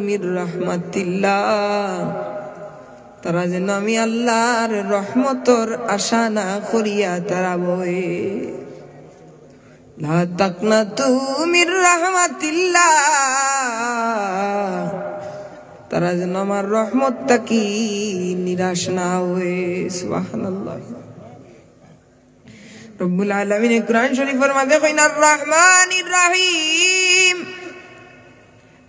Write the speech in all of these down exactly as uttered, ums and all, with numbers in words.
মির রাহমাতিল্লাহ, তারা যেন আমি আল্লাহর রহমতর আশা না করিয়া তারা বয়। লা তাকনাতু মির রাহমাতিল্লাহ, তারা যেন আমার রহমত থাকি নিরাশ না হয়। সুবহানাল্লাহ। রব্বুল আলামিনে কুরআন শরীফর মাঝে কইন, আর রহমানির রহিম।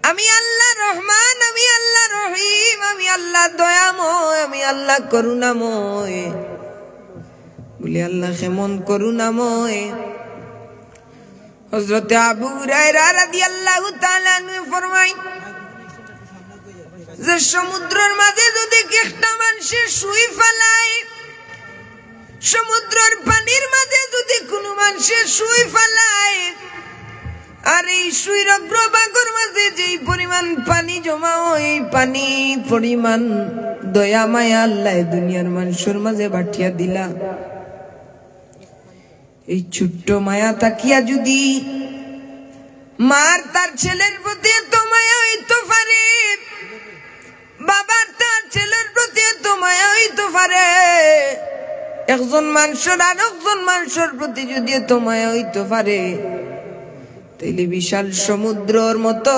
আমি আল্লাহ রহমান, আমি আল্লাহ রহিম, আমি আল্লাহ দয়াময়, আমি আল্লাহ করুণাময়। বলি, আল্লাহ কেমন করুণাময়? হযরতে আবু হুরায়রা রাদিয়াল্লাহু তাআলা আনহু ফরমাইন যে সমুদ্রর মাঝে যদি একটা মানষে সুই ফালায়, সমুদ্রর পানির মাঝে যদি কুনু মানষে সুই ফালায়, আর এই সুইর অগ্রভাগর মাঝে যেই পরিমাণ পানি জমা অয়, এই পানি পরিমাণ দয়া মায়া আল্লায় দুনিয়ার মানষর মাঝে বাটিয়া দিলা। এই ছোট্ট মায়া থাকিয়া যদি মার তার ছেলের প্রতি এত মায়া অইতো পারে, বাবার তার ছেলের প্রতি এত মায়া অইতো পারে, একজন মানষর আরকজন মানষর প্রতি যদি এত মায়া অইতো পারে, তাইলে বিশাল সমুদ্রর মতো,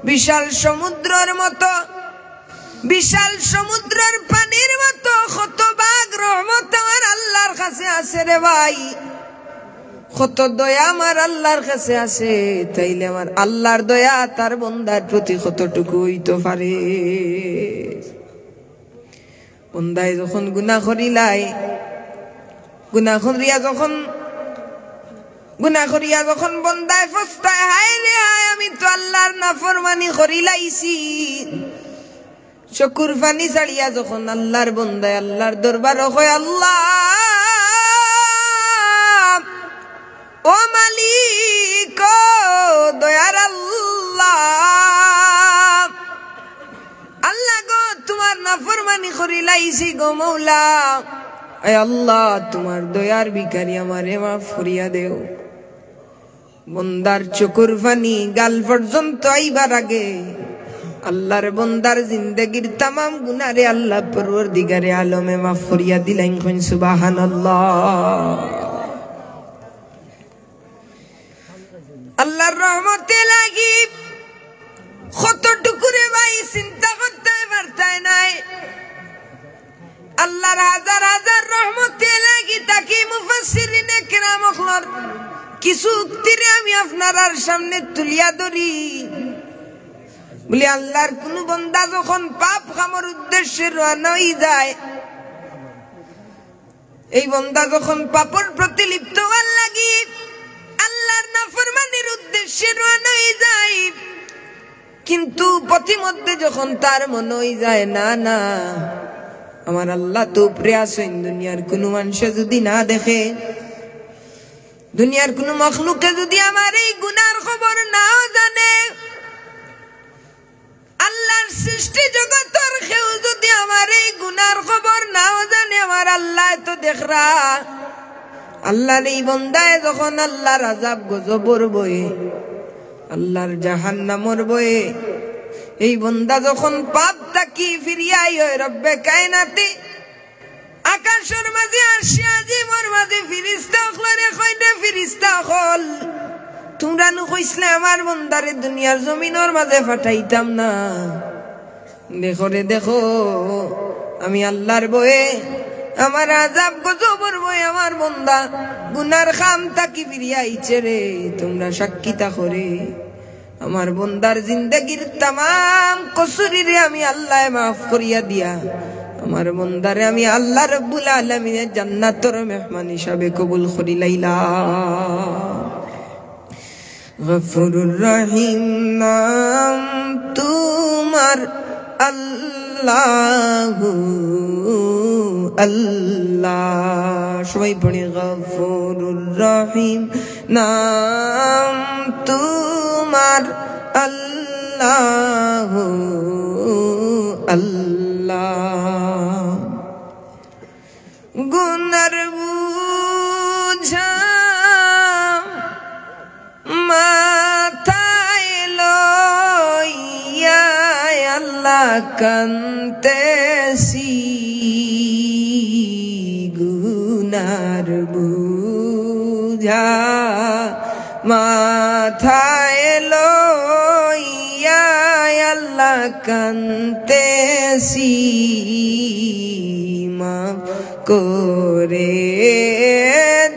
বিশাল সমুদ্রর মতো, বিশাল সমুদ্রর পানির মতো কত ভাগ রহমত আমার আল্লাহর কাছে আছে রে ভাই, কত দয়া আমার আল্লাহর কাছে আছে। তাইলে আমার আল্লাহর দয়া তার বন্দার প্রতি কতটুকু অইতো পারে? বন্দায় যখন গুনাহ করিলায়, গুনাহ করিয়া যখন, গুনাহ করিয়া যখন বন্দায় পস্তায়, হায় রে হায়, আমি তো আল্লাহর নাফরমানি করিলাইছি। চকুর পানি ছাড়িয়া যখন আল্লাহর বন্দায় আল্লাহর দরবারো কয়, আল্লাহ, ও মালিক, ও দয়ার আল্লাহ, আল্লাহ গো, তুমার নাফরমানি করিলাইছি গো মৌলা। এ আল্লাহ, তুমার দয়ার ভিখারি, আমারে মাফ করিয়া দেও। বন্দার চকুর পানি গাল পর্যন্ত আইবার আগে আল্লাহর বন্দার জিন্দেগির তামাম গুনারে আল্লাহ পরওয়ারদিগারে আলমে মাফ করিয়া দিলাইন। কইন সুবহানাল্লাহ। আল্লাহর রহমতে লাগি কতটুকুরে ভাই চিন্তা করতে পারতায় নায়। আল্লাহর হাজার হাজার রহমতে লাগি থাকি মুফাসসিরিনে কেরাম অকলর কিছু উক্তিরে আমি আপনারার সামনে তুলিয়া ধরি। বলি, আল্লাহর কুনু বন্দা যখন পাপ কামর উদ্দেশ্যে রওয়ানা অই যায়, এই বন্দা যখন পাপর প্রতি লিপ্ত অওয়ার লাগি আল্লাহর নাফরমানির উদ্দেশ্যে রওয়ানা অই যায়, কিন্তু পথিমধ্যে যখন তার মনো অই যায়, না, না, আমার আল্লাহ তো উপরে আছইন, দুনিয়ার কুনু মানষে যুদি না দেখে, দুনিয়ার কুনু মখলুকে যুদি আমার এই গুনার খবর নাও জানে, আল্লাহর সৃষ্টি জগতর কেউ যুদি আমার এই গুনার খবর নাও জানে, আমার আল্লায় তো দেখরা। আল্লাহর এই বন্দায় যখন আল্লাহর আযাব গজবর ভয়ে, আল্লাহর জাহান্নামর ভয়ে, এই বন্দা যখন পাপ থাকি ফিরিয়া আয়, রব্বে কায়নাতে আকাশর মাঝে আরশে আজিমর মাঝে ফিরিস্তা অকলরে কইন, রে ফিরিস্তা অকল, তুমরা নু কইছলায় আমার বন্দারে দুনিয়ার জমিনর মাঝে পাঠাইতাম না। দেখো রে দেখো, আমি আল্লাহর ভয়ে, আমার আযাব গজবর ভয়ে আমার বন্দা গুনার কাম থাকি ফিরিয়া আইছে রে, তুমরা সাক্ষী থাকো রে। আমার বন্দার জিন্দেগির তামাম কসুরিরে আমি আল্লায় মাফ করিয়া দিয়া, আমার বন্দারে আমি আল্লাহ রব্বুল আলামিনে জান্নাতর মেহমান হিসাবে কবুল করিলাইলা। গফুরুর রহিম নাম তুমার আল্লাহু আল্লাহ। সবাই পড়ি, গফুরুর রহিম নাম তুমার আল্লাহু আল্লাহ। গুনার বুঝা মাথায় লই আল্লাহ কান্দেছি গুনার বুঝা মাথায় লইয়া, আল্লাহ কান্দেছি, মাফ করে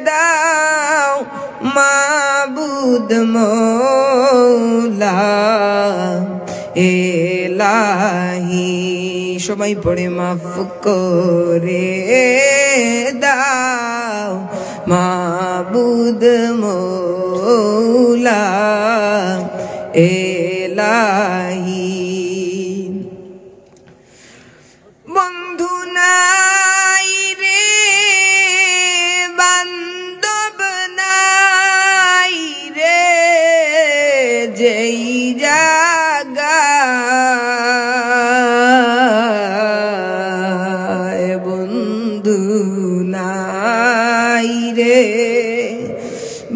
দাও মাবুদ মৌলা এলাহি। সবাই পড়ে, মাফ করে দাও মাবুদ মৌলা এলাহি। বন্ধু নাই রে, বান্ধব নাই রে, যেই জাগায় বন্ধু নাই রে,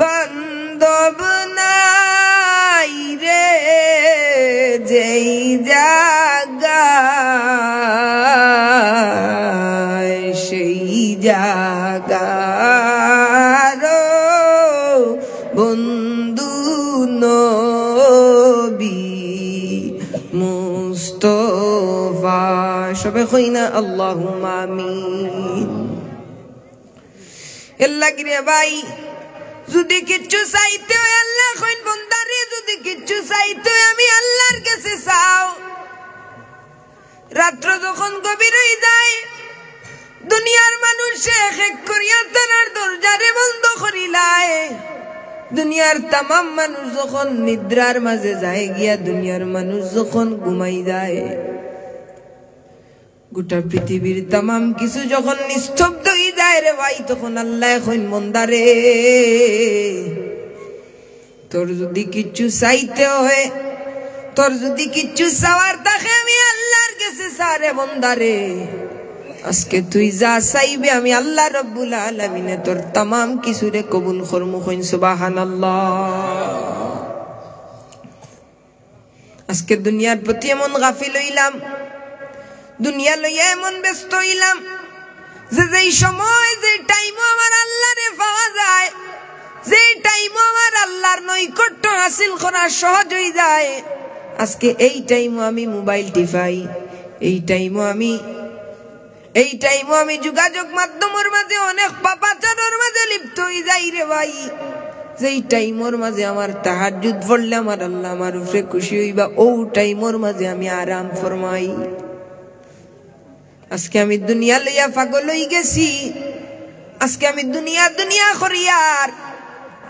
বান্ধব নাই রে, যেই জাগায় সেই জাগার বন্ধু নবী মুস্তফা। সবে কই না আল্লাহুম্মা আমিন। এর লাগি রে ভাই, যুদি কিচ্ছু চাইতে অয়, আল্লায় কইন, বন্দারে, যুদি কিচ্ছু চাইতে অয়, আমি আল্লার গেছে চাও। রাত্র যখন গভীর অই যায়, দুনিয়ার মানুষে এক এক করিয়া তারার দরজারে বন্ধ করিলায়। দুনিয়ার তামাম মানুষ যখন নিদ্রার মাঝে যায় গিয়া, দুনিয়ার মানুষ যখন ঘুমাই যায়, গোটা পৃথিবীর তামাম কিছু যখন নিস্তব্ধ অই যায় রে ভাই, তখন আল্লায় কইন, বন্দারে, তোর যুদি কিচ্ছু চাইতে অয়, তোর যুদি কিচ্ছু চাওয়ার থাকে, আমি আল্লার গেছে চা রে বন্দারে। আজকে তুই যা চাইবে, আমি আল্লাহ রব্বুল আলামিনে তোর তামাম কিছুরে কবুল করমু। কইন সুবহানাল্লাহ। আজকে দুনিয়ার প্রতি এমন গাফিল অইলাম, দুনিয়া লইয়া এমন ব্যস্ত অইলাম যে যেই সময়, যেই টাইমও আমার আল্লারে পাওয়া যায়, যেই টাইমও আমার আল্লার নৈকট্য হাসিল করা সহজ অই যায়, আজকে এই টাইমও আমি মোবাইল টিপাই, এই টাইমও আমি এই টাইমও আমি যোগাযোগ মাধ্যমর মাঝে অনেক পাপাচারর মাঝে লিপ্ত অই যাই রে ভাই। যেই টাইমর মাঝে আমার তাহাজ্জুদ পড়লে আমার আল্লাহ আমার উপরে খুশি অইবা, অউ টাইমর মাঝে আমি আরাম ফরমাই। আজকে আমি দুনিয়া লইয়া পাগল অই গেছি, আজকে আমি দুনিয়া দুনিয়া করিয়ার,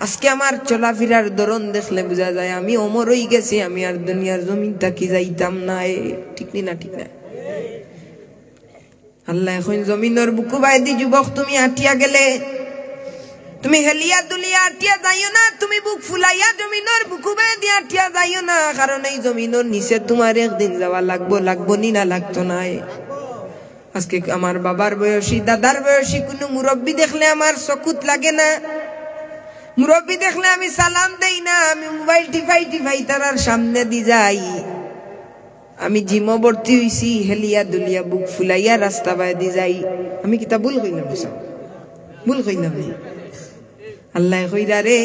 আজকে আমার চলাফিরার ধরন দেখলে বুঝা যায় আমি অমর অই গেছি, আমি আর দুনিয়ার জমিন থাকি যাইতাম নায়। ঠিক নি না? ঠিক না? আল্লায় কইন, জমিনর বুকু বায়দি যুবক তুমি আটিয়া গেলে, তুমি হেলিয়া দুলিয়া আটিয়া যাইও না, তুমি বুক ফুলাইয়া জমিনর বুকু বায়দি আটিয়া যাইও না, কারণ এই জমিনর নিচে তুমার একদিন যাওয়া লাগবো, লাগবো নি না? লাগতো নায়। আজকে আমার বাবার বয়সী, দাদার বয়সী কুনু মুরব্বি দেখলে আমার চকুত লাগে না, মুরব্বি দেখলে আমি সালাম দেই না, আমি মোবাইল টিপাই টিপাই তারার সামনেদি যাই। আমি জিমো ভর্তি অইছি, হেলিয়া দুলিয়া বুক ফুলাইয়া রাস্তা বায়দি যাই। আমি কিতা ভুল কইলাম নি? ভুল কইলাম নি? আল্লায় কইরা রে,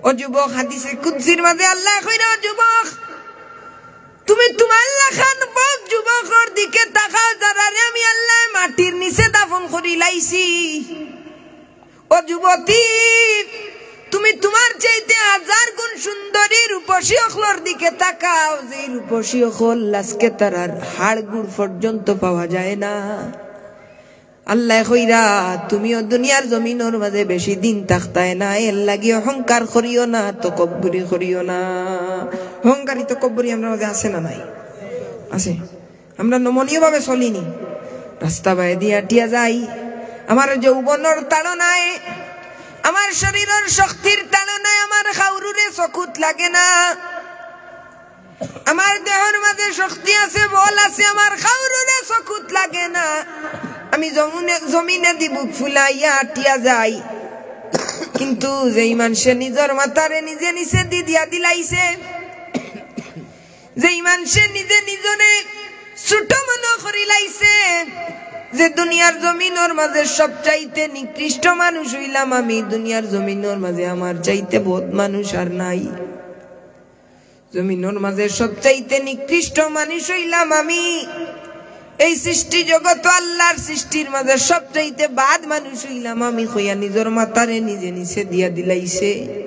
ও যুবক, হাদিসে কুদসির মাঝে আল্লায় কইরা, ও যুবক, তুমি তুমার লাখান বউত যুবকর দিকে তাকাও, যারারে আমি আল্লায় মাটির নিচে দাফন করিলাইছি। ও যুবতী, তুমি তুমার চাইতে হাজার গুণ সুন্দরী রূপসী অকলর দিকে তাকাও, যেই রূপসী অকল আজকে তারার হাড় গুড় পর্যন্ত পাওয়া যায় না। আল্লায় কইরা, তুমিও দুনিয়ার জমিনর মাঝে বেশি দিন থাকতায় না, এর লাগি অহংকার করিও না, তকব্বুরি করিও না। অহংকারী তকব্বুরি আমরার মাঝে আছে না নাই? আছে। আমরা নমনীয়ভাবে চলি নি, রাস্তা বায়দি আটিয়া যাই। আমার যৌবনর তাড়নায়, আমার শরীরর শক্তির তাড়নায় আমার কাউরুরে চকুত লাগে না। আমার দেহর মাঝে শক্তি আছে, বল আছে, আমার কাউরুরে চকুত লাগে না। আমি জমুনে-, জমিনেদি বুক ফুলাইয়া আটিয়া যাই, কিন্তু যেই মানষে নিজর মাথারে নিজে নিচেদি দিয়া দিলাইছে, যেই মানষে নিজে নিজরে ছোট মনো করিলাইছে, যে দুনিয়ার জমিনর মাঝে সবচাইতে নিকৃষ্ট মানুষ অইলাম আমি, দুনিয়ার জমিনর মাঝে আমার চাইতে বদ মানুষ আর নাই, জমিনর মাঝে সবচাইতে নিকৃষ্ট মানুষ অইলাম আমি, এই সৃষ্টি জগত আল্লার সৃষ্টির মাঝে সবচাইতে বাদ মানুষ অইলাম আমি কইয়া নিজর মাথারে নিজে নিচে দিয়া দিলাইছে।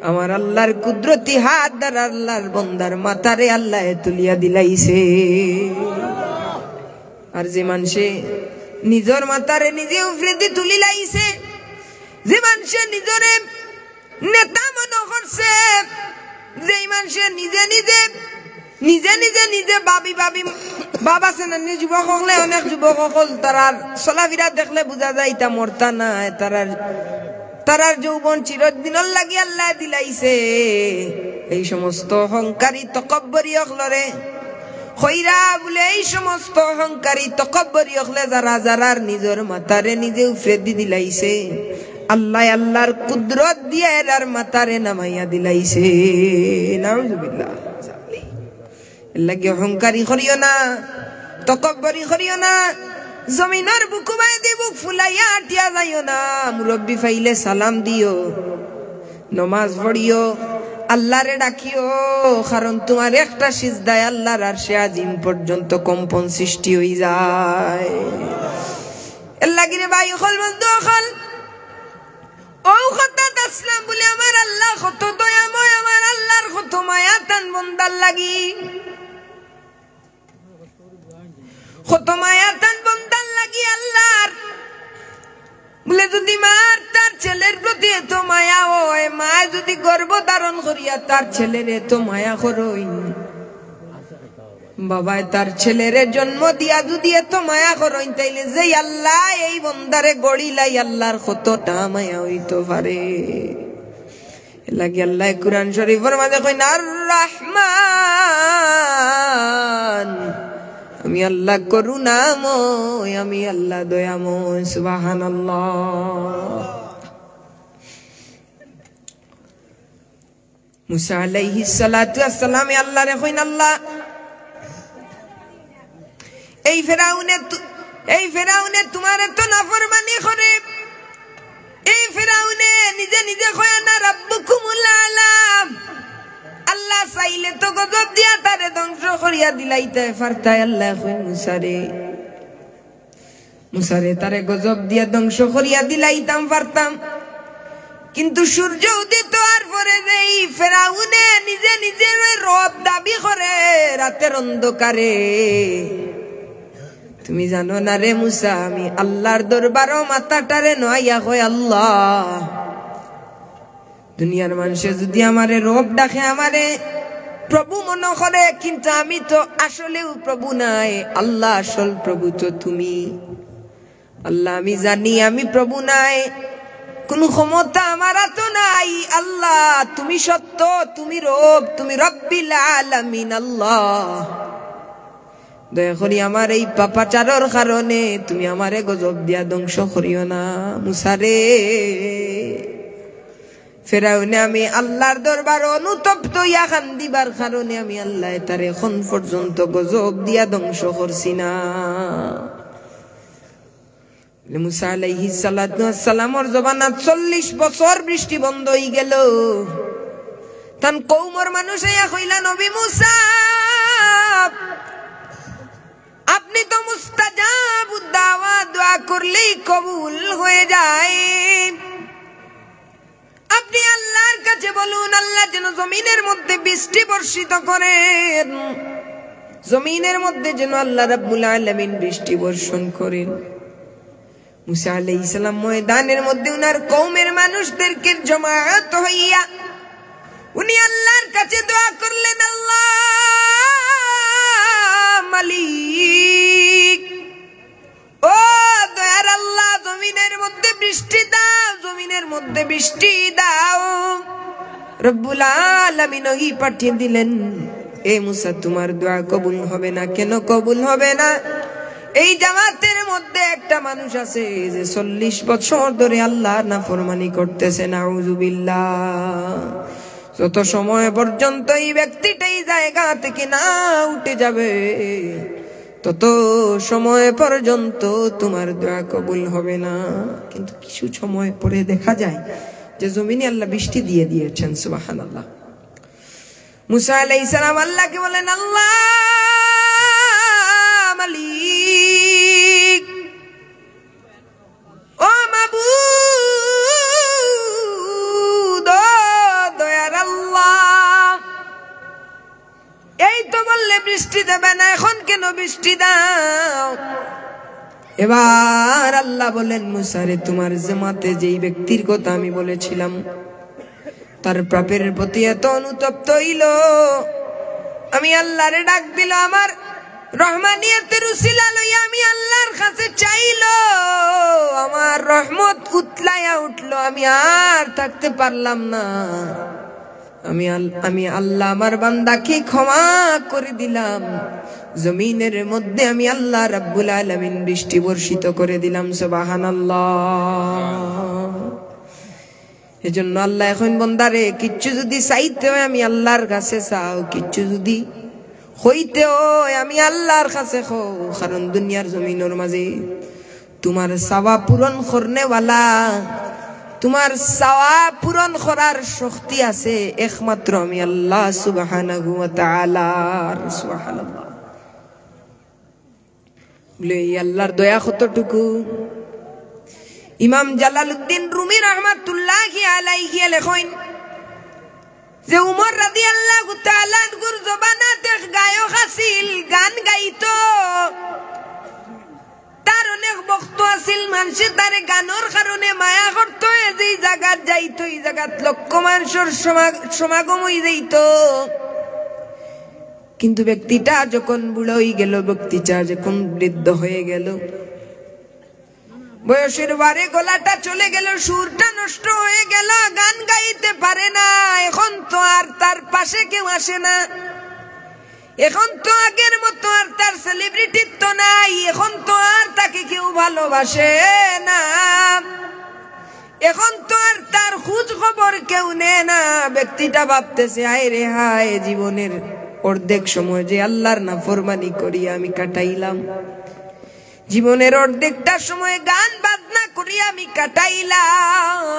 আমার আল্লার কুদরতি হাত দ্বারা আল্লার বন্দার মাথারে আল্লায় তুলিয়া দিলাইছে। আর যে মানষে নিজর মাথারে নিজে উপরেদি তুলিলাইছে, যে মানষে নিজরে নেতা মনো করছে, যেই মানষে নিজে নিজে, নিজে নিজে, নিজে ভাবি ভাবি, বাবা আছে না নি, যুবক অকলে, অনেক যুবক অকল তারার চলাফিরা দেখলে বুঝা যায় ইতা মরতা নায়, তারার, তারার যৌবন চিরদিনর লাগি আল্লায় দিলাইছে। এই সমস্ত অহংকারী তকব্বরি অকলরে কইরা বুলে, এই সমস্ত অহংকারী তকব্বরি অকলে যারা যারার নিজর মাথারে নিজে উপরেদি দিলাইছে, আল্লায় আল্লার কুদরত দিয়া এরার মাথারে নামাইয়া দিলাইছে। নাউজুবিল্লাহ। এর লাগি অহংকারী করিও না, তকব্বরি করিও না, জমিনর বুকু বায়দি বুক ফুলাইয়া আটিয়া যাইও না। মুরব্বি পাইলে সালাম দিও, নমাজ পড়িও, আল্লারে ডাকিও, কারণ তুমার একটা সিজদায় আল্লার আরশে আজিম পর্যন্ত কম্পন সৃষ্টি অইযায়। এর লাগি রে ভাই অকল, বন্ধু অকল, অউ কথাত আছলাম বুলে আমার আল্লা কত দয়াময়, আমার আল্লার কত মায়া তান বন্দার লাগি, কত মায়া তান বন্দার লাগি আল্লার। বুলে যুদি মার তার ছেলের প্রতি এত মায়া অয়, মায় যুদি গর্ভ ধারণ করিয়া তার ছেলেরে এত মায়া করইন, বাবায় তার ছেলেরে জন্ম দিয়া যুদি এত মায়া করইন, তাইলে যেই আল্লায় এই বন্দারে গড়িলা, ই আল্লার কতটা মায়া অইতো পারে। এর লাগি আল্লায় কুরআন শরীফর মাঝে কইন, "আর রহমান, আমি আল্লা করুণাময়, আমি আল্লা দয়াময়।" সুবহানাল্লাহ। মুসা আলাইহিস সালাতু ওয়াস সালামে আল্লারে কইন, "আল্লা, এই ফেরাউনে তু-, এই ফেরাউনে তুমার এত নাফরমানি করে, এই ফেরাউনে নিজে নিজে কয়, 'আনা রাব্বুকুমুল আলা।' আল্লা চাইলে তো গজব দিয়া তারে ধ্বংস করিয়া দিলাইতায় পারতায়।" আল্লায় কইন, মুসারে, মুসারে, তারে গজব দিয়া ধ্বংস করিয়া দিলাইতাম পারতাম, কিন্তু সূর্য উদিত অওয়ার পরে যেই ফেরাউনে নিজে নিজে রব দাবি করে রাতের অন্ধকারে, তুমি জানো না রে মুসা, আমি আল্লার দরবারো মাথাটারে নোয়াইয়া কয়, "আল্লা, দুনিয়ার মানষে যুদি আমারে রব ডাকে, আমারে প্রভু মনো করে, কিন্তু আমি তো আসলেউ প্রভু নায়, আল্লা আসল প্রভু তো তুমি। আল্লা, আমি জানি আমি প্রভু নায়, কুনু ক্ষমতা আমার আতো নাই। আল্লা, তুমি সত্য, তুমি রব, তুমি রব্বিল আলামিন। আল্লা, দয়া করি আমার এই পাপাচারর কারণে তুমি আমারে গজব দিয়া ধ্বংস করিও না।" মুসারে, ফেরাউনে আমি আল্লার দরবারো অনুতপ্ত অইয়া কান্দিবার কারণে আমি আল্লায় তারে এখন পর্যন্ত গজব দিয়া ধ্বংস করছি না। মুসা আলাইহিস সালাতু ওয়াস সালামর জমানাত চল্লিশ বছর বৃষ্টি বন্ধ অইগেলো। তান কওমর মানুষ আইয়া কইলা, "নবী মুসা, আপনি তো মুস্তাজাবুদ দাওয়া, দোয়া করলেই কবুল হয়ে যায়। আপনি আল্লার কাছে বলুন, আল্লা যেন জমিনের মধ্যে বৃষ্টি বর্ষিত করেন, জমিনের মধ্যে যেন আল্লা রাব্বুল আলামিন বৃষ্টি বর্ষণ করেন।" মুসা আলাইহিস সালাম ময়দানের মধ্যে উনার কওমের মানুষদেরকে জমায়েত হইয়া উনি আল্লার কাছে দোয়া করলেন, "আল্লা মালিক, ও দয়ার আল্লা, জমিনের মধ্যে বৃষ্টি দাও, জমিনের মধ্যে বৃষ্টি দাও।" রব্বুল আলামিন ওহী পাঠিয়ে দিলেন, "এ মুসা, তোমার দোয়া কবুল হবে না।" "কেন কবুল হবে না?" "এই জামাতের মধ্যে একটা মানুষ আছে যে চল্লিশ বছর ধরে আল্লার নাফরমানি করতেছে।" নাউজুবিল্লাহ। যত সময় পর্যন্ত এই ব্যক্তিটা এই জায়গা থেকে না উঠে যাবে, তত সময় পর্যন্ত তোমার দোয়া কবুল হবে না। কিন্তু কিছু সময় পরে দেখা যায় যে জমিনে আল্লাহ বৃষ্টি দিয়ে দিয়েছেন। সুবহানাল্লাহ। মুসা আলাইহিস সালাম আল্লাহকে বলেন, "আল্লাহ মালিক, ও মাবুদ, ও দয়ার আল্লাহ, এই তো বললে বৃষ্টি দেবে না, এখন কেন বৃষ্টি দাও?" এবার আল্লাহ বলেন, "মুসারে, তোমার জমাতে যেই ব্যক্তির কথা আমি বলেছিলাম, তার পাপের প্রতি এত অনুতপ্ত হইল, আমি আল্লাহরে ডাক দিল, আমার রহমানিয়তের উসিলা লইয়া আমি আল্লাহর কাছে চাইল, আমার রহমত উতলাইয়া উঠল, আমি আর থাকতে পারলাম না। আমি আল-, আমি আল্লাহ আমার বান্দাকে ক্ষমা করে দিলাম, জমিনের মধ্যে আমি আল্লাহ রাব্বুল আলামিন বৃষ্টি বর্ষিত করে দিলাম।" সুবহানাল্লাহ। এজন্য আল্লাহ এখন বন্দারে, কিচ্ছু যদি চাইতে হয় আমি আল্লাহর কাছে চাও, কিচ্ছু যদি হইতে হয় আমি আল্লাহর কাছে কও, কারণ দুনিয়ার জমিনর মাঝে তোমার চাওয়া পূরণ করনেওয়ালা, তোমার চাওয়া পূরণ করার শক্তি আছে একমাত্র আমি আল্লাহ সুবহানাহু ওয়া তাআলার। সুবহানাল্লাহ। বলে, এই আল্লাহর দয়া কতটুকু? ইমাম জালালউদ্দিন রুমি রহমাতুল্লাহি আলাইহি লেখইন যে উমর রাদিয়াল্লাহু তাআলা আনহুর জমানাত এক গায়ক আছিল, গান গাইতো। তার অনেক ভক্ত আছিল, মানষে তারে গানর কারণে মায়া করতো। এ যেই জাগাত যাইতো, এই জাগাত লক্ষ মানষর সমা-, সমাগম হই যাইতো। কিন্তু ব্যক্তিটা যখন বুড়া হই গেল, ব্যক্তিটা যখন বৃদ্ধ হয়ে গেল, বয়সের বারে গলাটা চলে গেল, সুরটা নষ্ট হয়ে গেল, গান গাইতে পারে না। এখন তো আর তার পাশে কেউ আসে না, এখন তো আগের মতো আর তার সেলিব্রিটিত্ব নাই, এখন তো আর তাকে কেউ ভালোবাসে না, এখন তো আর তার খোঁজ খবর কেউ নেয় না। ব্যক্তিটা ভাবতেছে, "হায় রে হায়, জীবনের অর্ধেক সময় যে আল্লাহর নাফরমানি করি আমি কাটাইলাম, জীবনের অর্ধেকটা সময় গান বাজনা করি আমি কাটাইলাম।"